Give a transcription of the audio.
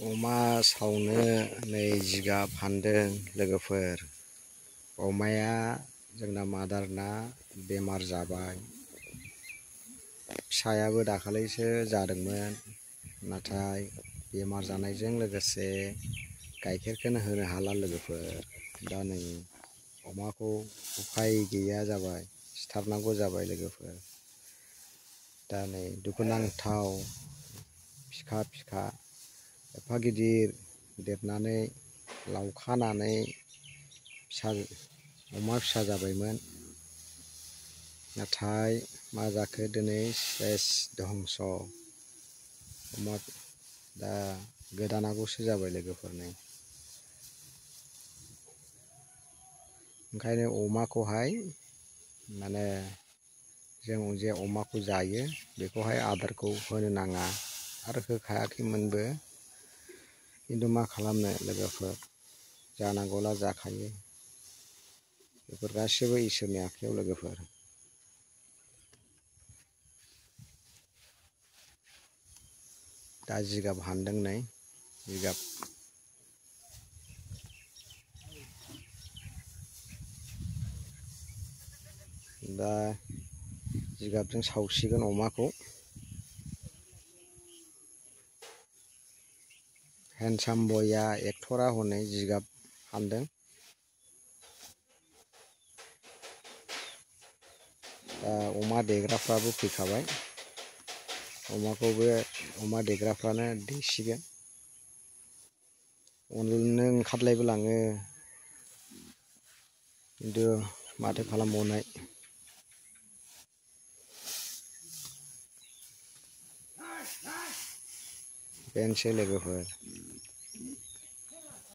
अमा सावनो नै जिगाब फानदों लोगोफोर। अमाया जोंना मादारना बेमार जाबाय। फिसायाबो दाखालिसो जादोंमोन, नाथाय बेमार जानायजों लोगोसे गाइखेरखौनो होनो हाला लोगोफोर। दा नै अमाखौ उफाय गैया जाबाय, सिथारनांगौ जाबाय लोगोफोर। दा नै दुखुनांथाव फिखा एफा गिदिर देरनानै लावखानानै अमा फिसा जाबायमोन। नाथाय मा जाखो दिनै सेस धंस'। अमा दा गोदानांगौसो जाबाय लोगोफोरनो। ओंखायनो अमाखौहाय माने जों जे अमाखौ जायो बेखौहाय आदारखौ होनो नाङा आरो होखायाखैमोनबो। खिन्थु मा खालामनो लोगोफोर, जानांगौला जाखायो। बेफोर गासिबो इसोरनि आखायाव लोगोफोर। दा जिगाब हानदों नै जिगाब। दा जिगाबजों सावसिगोन अमाखौ। हेन्डसाम बया एक्टरा हनै जिगाब हानदों। दा अमा देग्राफ्राबो फैखाबाय। अमाखौबो अमा देग्राफ्रानो देसिगोन। अननो ओंखारलायबोलाङो, खिन्थु माथो खालामबावनाय। बेनोसै लोगोफोर।